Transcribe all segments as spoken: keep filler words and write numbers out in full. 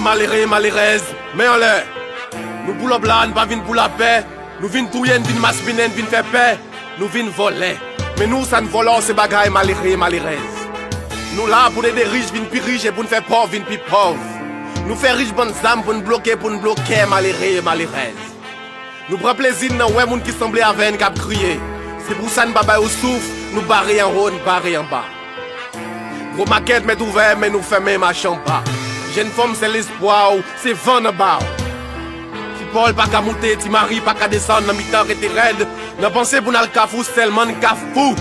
Malere, malerèz, men anlè. Nou boulòp la, n pa vin pou lapè. Nou vin touye, n vin maspinen, n vin fè pè. Nou vin vòlè. Men nou, sa n vòlò, se bagay malere, malerèz. Nou la pou n ede rich vin pi rich e pou n fè pòv vin pi pòv. Nou fè rich bann zam pou n bloke, pou n blokè, malere, malerèz. Nou pran plezi n nan wè moun ki sanble avè n k ap kriye. Se pou sa n pa ba yo souf, nou bare anwo, n bare anba. Gwo makèt mèt ouvè, men nou fèmen mache anba. Jèn fanm, sèl espwa w, se van nan ba w. Ti Pòl pa ka moute, Ti Mari pa ka desann, nan mitan rete rèd. Nan panse pou n al Kafou, sèlman n ka fou.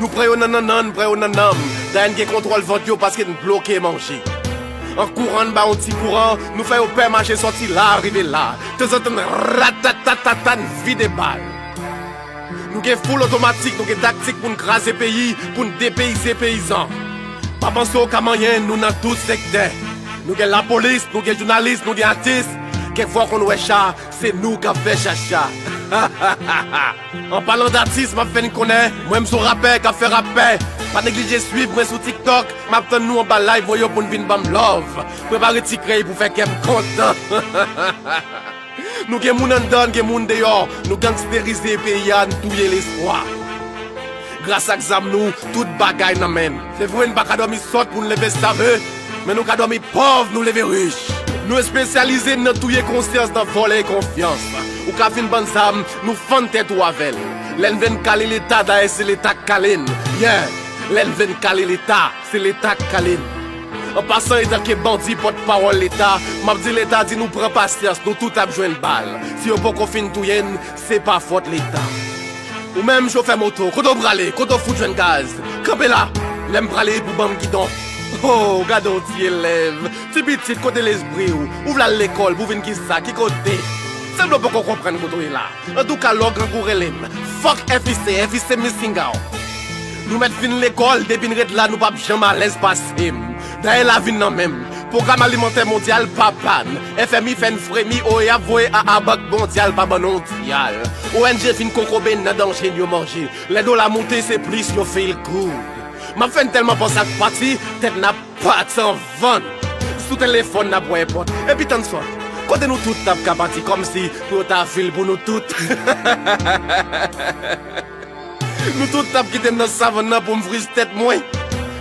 Nou pran yo nan nannan, n pran yo nan nanm. Dayè n gen kontwòl vant yo paske n bloke manje. An kouran, n ba yon ti kouran, nou fè yo pè mache sòti la, rive la. Tanzantan, n ratatatatata, n vide bal. Nou gen foul otomatik, nou gen taktik pou n kraze peyi, pou n depeyize peyizan. Pa panse w ka manyen, nou nan tout sektè. Nou gen lapolis, nou gen jounalis, nou gen atis. Kèk fwa w konn wè cha, se nou k ap fè chacha. An palan datis, m ap fè n konnen, mwen m se yon rapè k ap fè rapè. Pa neglije swiv mwen sou TikTok, m ap tann nou anba live mwen yo pou n vin ban m love. Prepare ti krèy pou fè kè m kontan. Nou gen moun anndan, n gen moun deyò. Nou gangsterize peyi a, n touye lespwa. Gras ak zam nou, tout bagay nan men n. Se vre, n pa ka dòmi sòt pou n leve save, men nou ka dòmi pòv, nou leve rich. Nou espesyalize n nan touye konsyans, nan vòlè konfyans. Ou ka vin ban n zam, nou fann tèt ou avè l. Lè n vle n kale Leta, dayè se Leta k kale n. Yeah! Lè n vle n kale Leta, se Leta k kale n. An pasan, etanke bandi pòtpawòl Leta, m ap di Leta di nou pran pasyans, nou tout ap jwenn bal. Si yo poko fin touye n, se pa fòt Leta. Ou menm chofè moto, kote w prale, kote w fout jwenn gaz? Kanpe la, lè m prale pou ban m gidon. Oh, gade yon ti elèv, ti pitit, kote lespri w? Ou vle al lekòl pou vin kisa, ki kote? Sanble w poko konprann kote w ye la. Antouka, lè w grangou rele m. Fuck F I C, F I C missing out. Nou mèt fin lekòl, depi n ret la, nou p ap janm alèz pase m. Dayè, lavi n nan men m. Pwogram alimantè mondyal pa pa n. F M I fè n fremi, O E A ap voye a a Bank Mondyal pa ban n yon dyal. O N G fin kokobe n nan danje n yo manje. Lè dola moute, se plis yo feel good. M ap fè n tèlman panse ak pati, tèt n ap pati anvan n. Sou telefòn n ap wè pòt. Epi tann sòt. Kote nou tout t ap ka pati kòmsi pou yo ta vil pou nou tout. Nou tout t ap kite m nan savann nan pou m friz tèt mwen.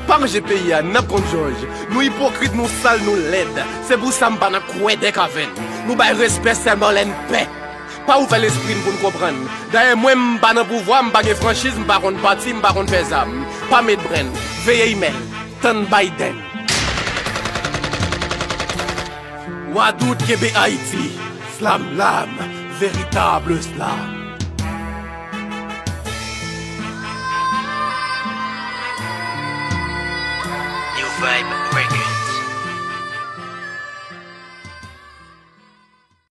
Pa ranje peyi a, n ap konn jòj. Nou ipokrit, nou sal, nou lèd. Se pou sa m pa nan kwèdèk avè n. Nou bay respè sèlman lè n pè. Pa ouvè lespri n pou n konprann. Dayè, mwen, m pa nan pouvwa, m pa gen franchiz, m pa konn pati, m pa konn fè zam. Pa met brenn. Veye imèl. Tann Biden. Wadout kenbe Ayiti. Slam lam. Veritab slam. New vibe.